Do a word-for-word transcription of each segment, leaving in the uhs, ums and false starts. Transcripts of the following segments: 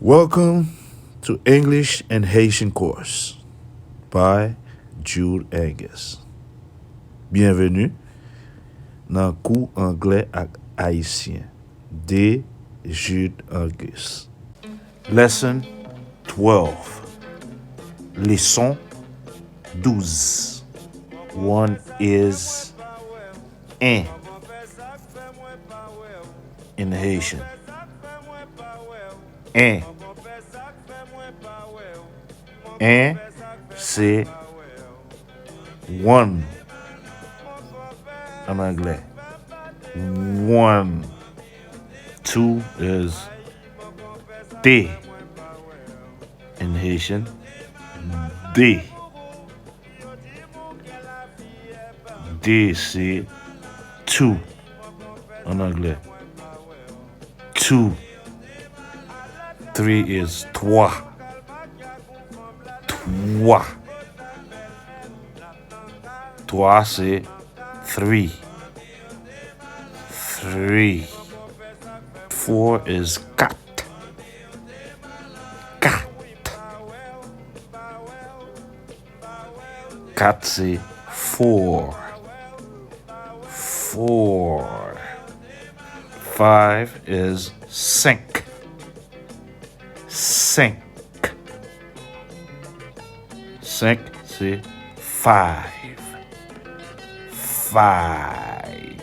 Welcome to English and Haitian course by Jude Angus. Byenveni nan kou anglè ak ayisyen de Jude Angus. Lesson twelve. Leson douz. One is en in Haitian. En. En se one an anglè. One. Two is de in Haitian. De. De se two an anglè. Two. Three is twa. Twa. Twa se three. Three. Four is kat. Kat. Kat se four. Four. Five is senk. Senk. Senk se five. Five.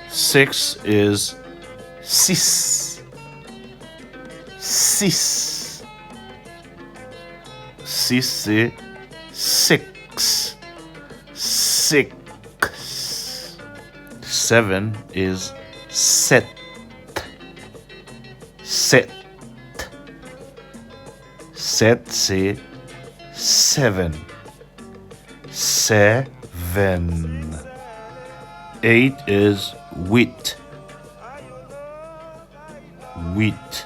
Six is sis. Sis. Sis se six. Six. Seven is sèt. Sèt. Sèt se seven. Seven. Eight is wit. Wit.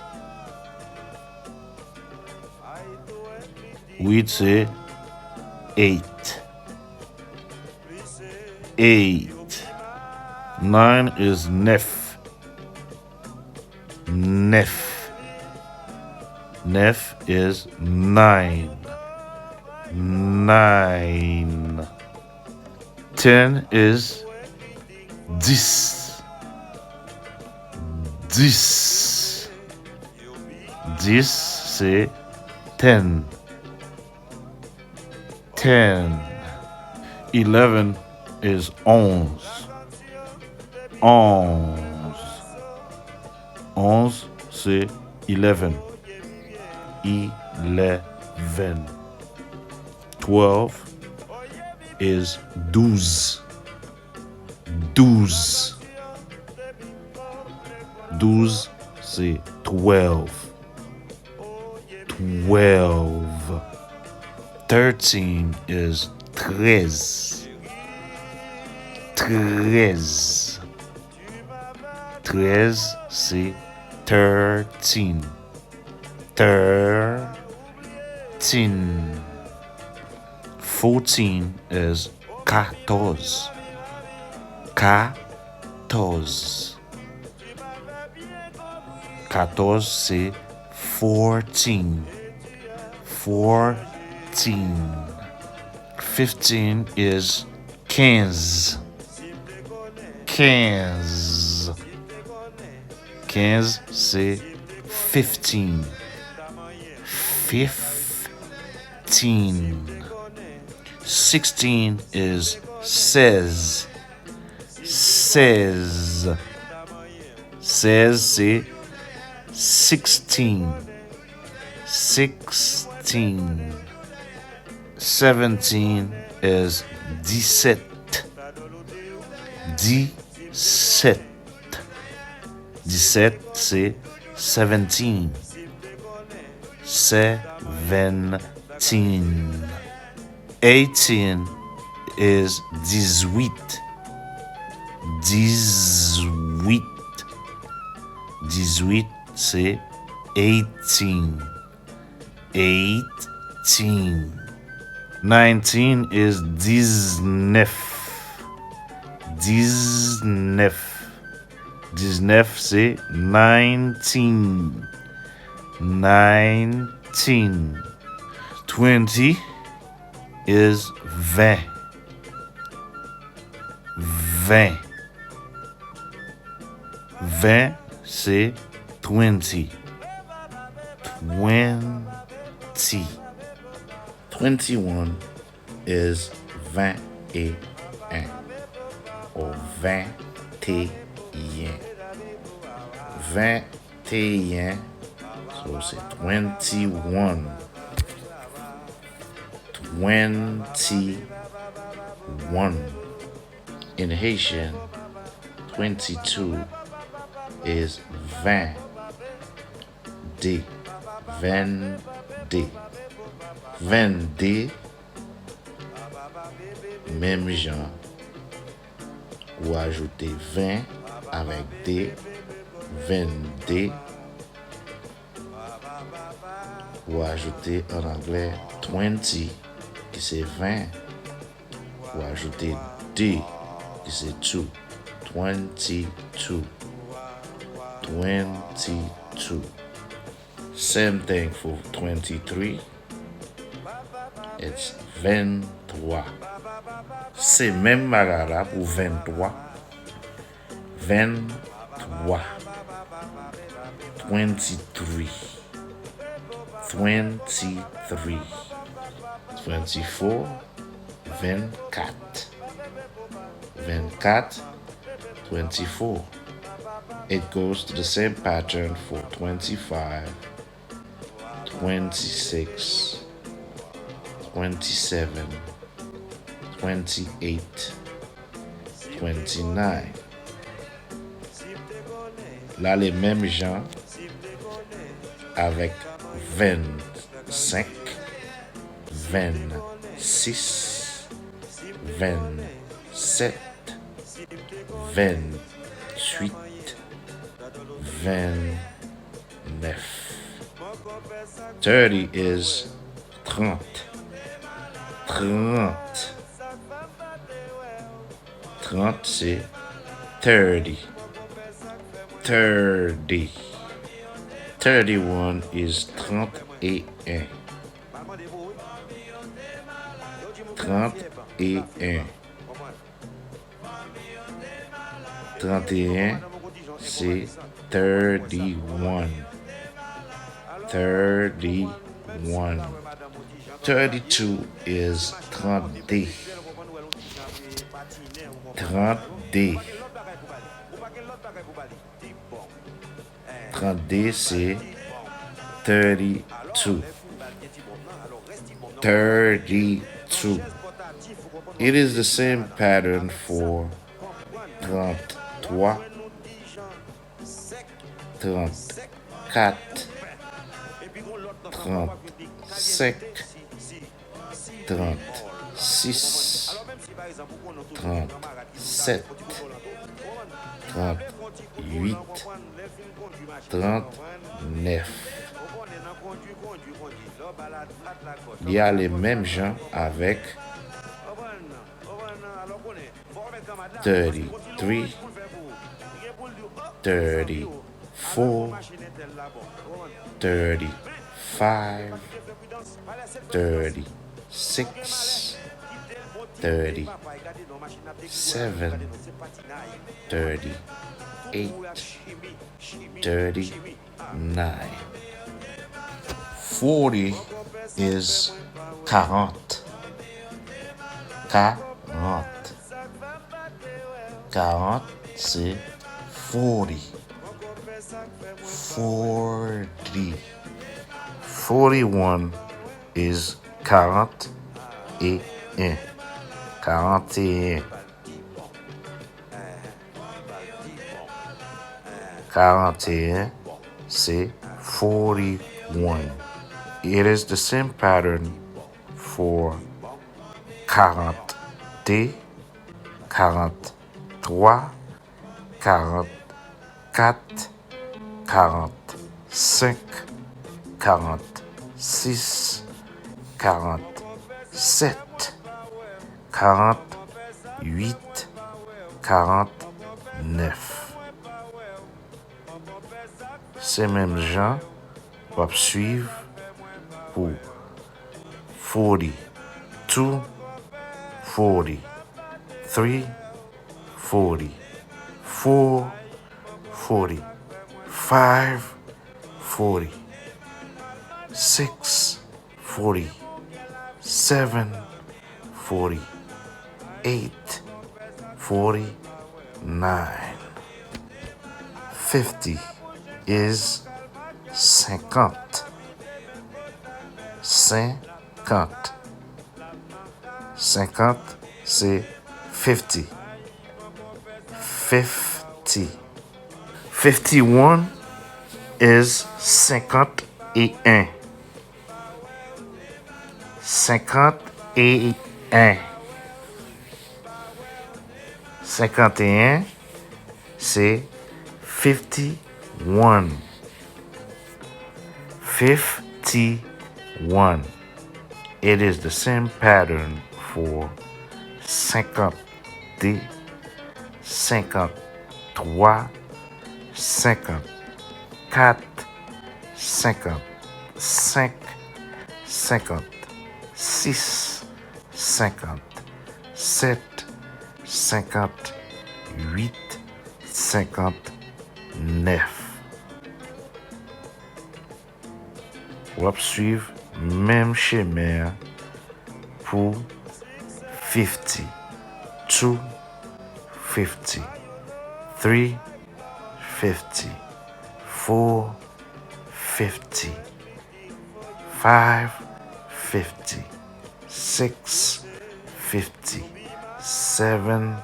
Wit se eight. Eight. Nine is nèf. Nèf. Nèf is nine. Nine. Ten is dis. Dis. Dis se ten. Ten. Eleven is onze. Onze. Onze se eleven. Eleven. Twelve is douz. Douz. Douz se twelve. Twelve. Thirteen is trèz. Trèz. Trèz se thirteen. Thirteen. Fourteen is katòz. Katòz. Katòz se fourteen. Fourteen. Fifteen is kenz. Kenz. Kenz se fifteen. Fifteen. Sixteen is sèz. Sèz. Sèz se sixteen. Sixteen. Seventeen is disèt. Disèt. Disèt se seventeen. Seventeen. Eighteen is dizuit. Dizuit. Dizuit se eighteen. Eighteen. Nineteen is diznèf. Diznèf. Diznèf se nineteen. nineteen. Twenty is ven. Ven. Ven se twenty. Twenty. Twenty-one is ven e en. Ou venteyen. Venteyen. So se twenty-one. Twenty-one. In Haitian, twenty-two is ven. De. Ven de. Ven de. Menm jan, ou ajoute ven avèk de. Ven de. Ou ajoute an anglè twenty, ki se ven. Ou ajoute de, ki se two. Twenty-two. Twenty-two. Same thing for twenty-three. It's venntwa. Se menm bagay la pou venntwa. Venntwa. Twenty-three. Twenty-three. Twenty-four. Vennkat. Vennkat. Twenty-four. It goes to the same pattern for twenty-five, twenty-six, twenty-seven, twenty-eight, twenty-nine. L ale menm jan avèk vennsenk, vennsis, vennsèt, vennuit, venn nèf. Thirty is trant. Trant. Trant se thirty. Thirty. Thirty-one is trant e en. Trant e en. Trant e en se thirty-one. Thirty-one. Thirty-two is trant de. Trant de. Trant de se thirty-two. Thirty-two. It is the same pattern for trant-twa, trant-kat, trant-senk, trant-sis, trant-sèt, trant-uit, trant-nèf. Li ale menm jan avèk thirty-three, thirty-four, thirty-five, thirty-six, thirty-seven, thirty-eight, thirty-nine. Forty is quarante. Quarante. Quarante se forty. Forty. Forty-one is quarante et un. Quarante et un. Quarante et un se forty-one. It is the same pattern for quarante-deux, quarante-trois, quarante-quatre, quarante-cinq, quarante-six, quarante-sept, quarante-huit, quarante-neuf. Se menm jan W ap swiv pou forty-two, forty-three, forty-four, forty-five, forty-six, forty-seven, forty-eight, forty-nine. Fifty is cinquante. Cinquante. Cinquante, c'est fifty. Fifty. Fifty-one is cinquante et un. Cinquante et un. Cinquante et un, c'est fifty-one. Fifty-one. It is the same pattern for cinquante-deux, cinquante-trois, cinquante-quatre, cinquante-cinq, cinquante-six, cinquante-sept, cinquante-huit, cinquante-neuf. W ap swiv menm chemen an pou fifty, two fifty, three fifty, four fifty, five fifty, six fifty, seven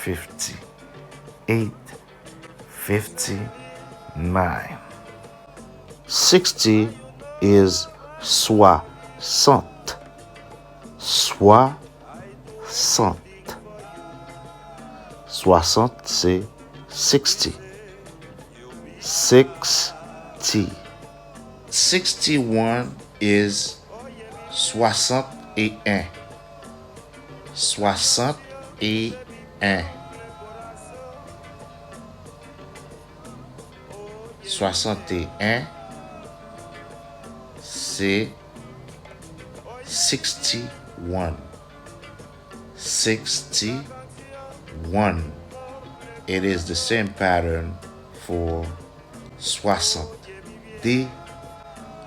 fifty, eight fifty-nine. Sixty is soixante. Soixante. Soixante, c'est sixty. Sixty. Sixty-one is soixante et un. Soixante et un. Soixante et un, c'est sixty-one. Sixty-one. It is the same pattern for soixante-deux,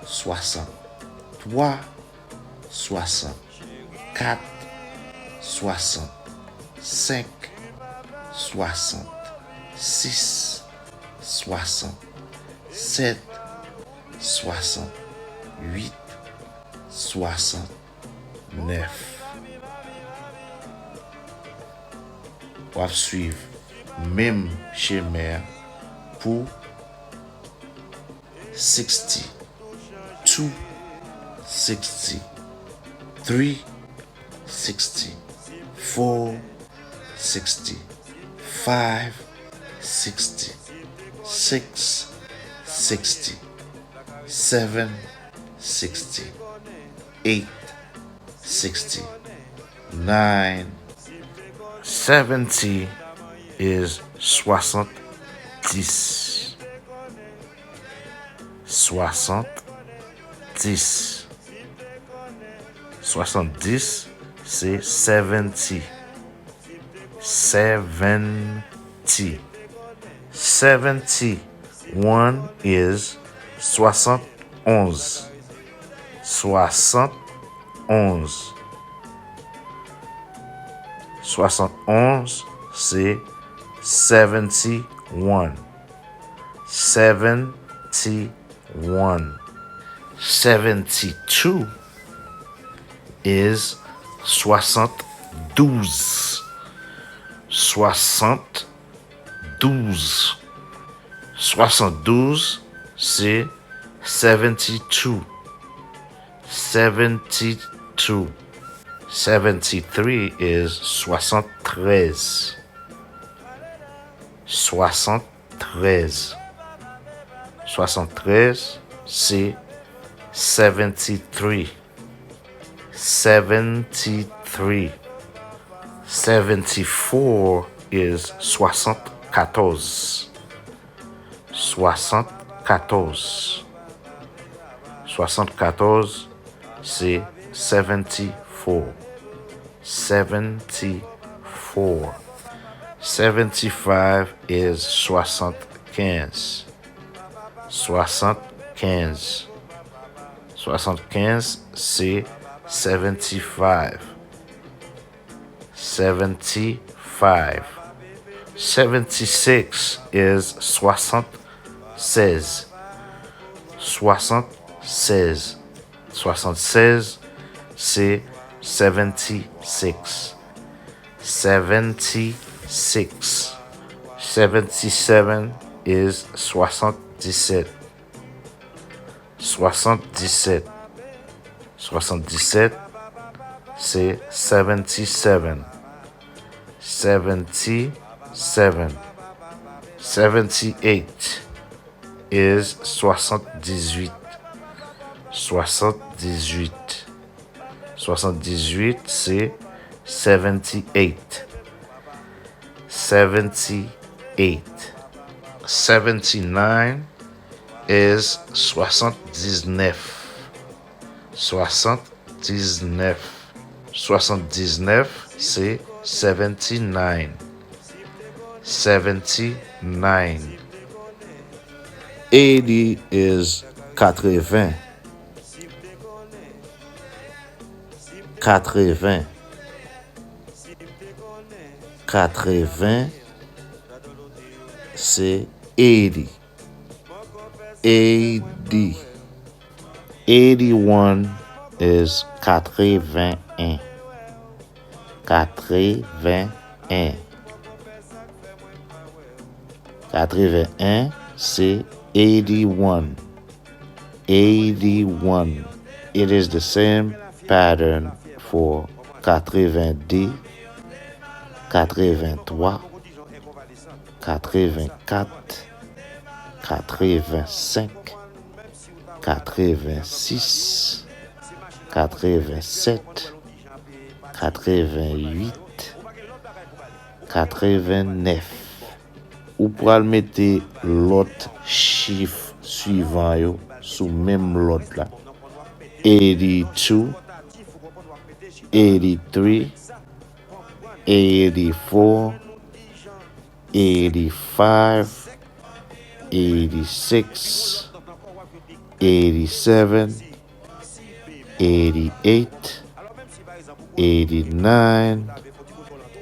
soixante-trois, soixante-quatre, soixante-cinq, soixante-six, soixante-sept, soixante-huit, soixante-neuf. W ap swiv menm chemen an pou sixty, two sixty, three sixty, four sixty, five sixty, six sixty, seven sixty, eight sixty, nine. Seventy is soixante-dix. Soixante-dix. Soixante-dix, c'est seventy. Seventy. Seventy-one is soixante-onze. Soixante-onze. Soixante-onze, c'est seventy-one. Seventy-one. Seventy-two is soixante-douze. Soixante-douze. Soixante-douze, c'est seventy-two. Seventy-two. Seventy-three is soixante-treize. Soixante-treize. Soixante-treize, c'est seventy-three. Seventy-three. Seventy-four is soixante-quatorze. Soixante-quatorze. Swasannkatòz, se seventy-four. Seventy-four. Seventy-five is swasannkens. Swasannkens. Swasannkens, se seventy-five. Seventy-five. Seventy-six is swasannsèz. Swasannsèz. Swasannsèz, se seventy-six. Seventy-six. Seventy-seven is swasanndisèt. Swasanndisèt. Swasanndisèt, se seventy-seven. Seventy-seven. Seventy-eight is swasanndizwit. Swasanndizwit. Swasanndizwit, se seventy-eight. Seventy-eight. Seventy-nine is swasanndisnèf. Swasanndisnèf. Swasanndisnèf, se seventy-nine. Seventy-nine. Eighty is katreven. Katreven. Katreven, se eighty. Eighty. Eighty-one is katreven en. Katreven en. Katreven en, se eighty-one. Eighty-one. It is the same pattern for katrevende, katreventwa, katrevenkat, katrevensenk, katrevensis, katrevensèt, katrevenuit, katrevennèf. Ou pral mete lòt chif swivan yo sou menm lòd la. Eighty-two, eighty-three, eighty-four, eighty-five, eighty-six, eighty-seven, eighty-eight, eighty-nine,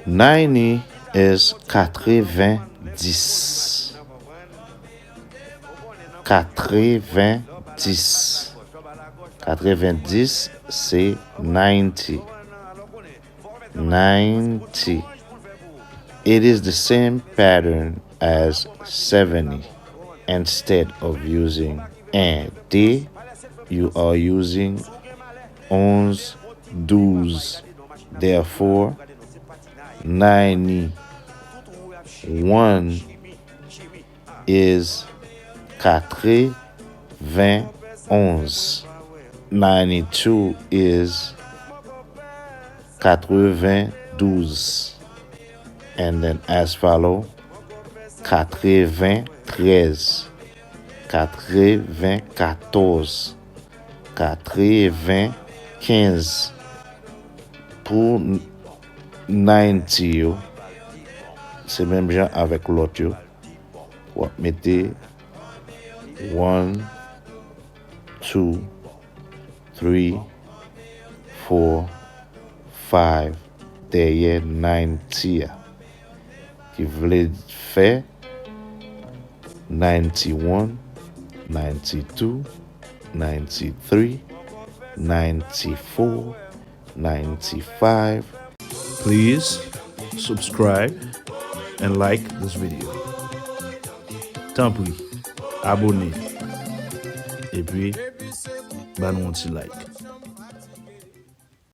ninety is katrevendis. Katrevendis. Katrevendis, se ninety. Ninety. It is the same pattern as seventy. Instead of using un, deux, you are using onze, douze. Therefore, ninety-one is katrevennonz. Ninety-two is katrevendouz. And then as follow, katreventrèz, katrevenkatòz, katrevenkenz. Pou ninety yo, se menm jan avèk lòt yo. W ap mete one, two, three, four, five dèyè ninety a. Ki vle fè ninety-one, ninety-two, ninety-three, ninety-four, ninety-five. Please subscribe and like this video. Tanpri, abone. Epi, ba nou yon ti like.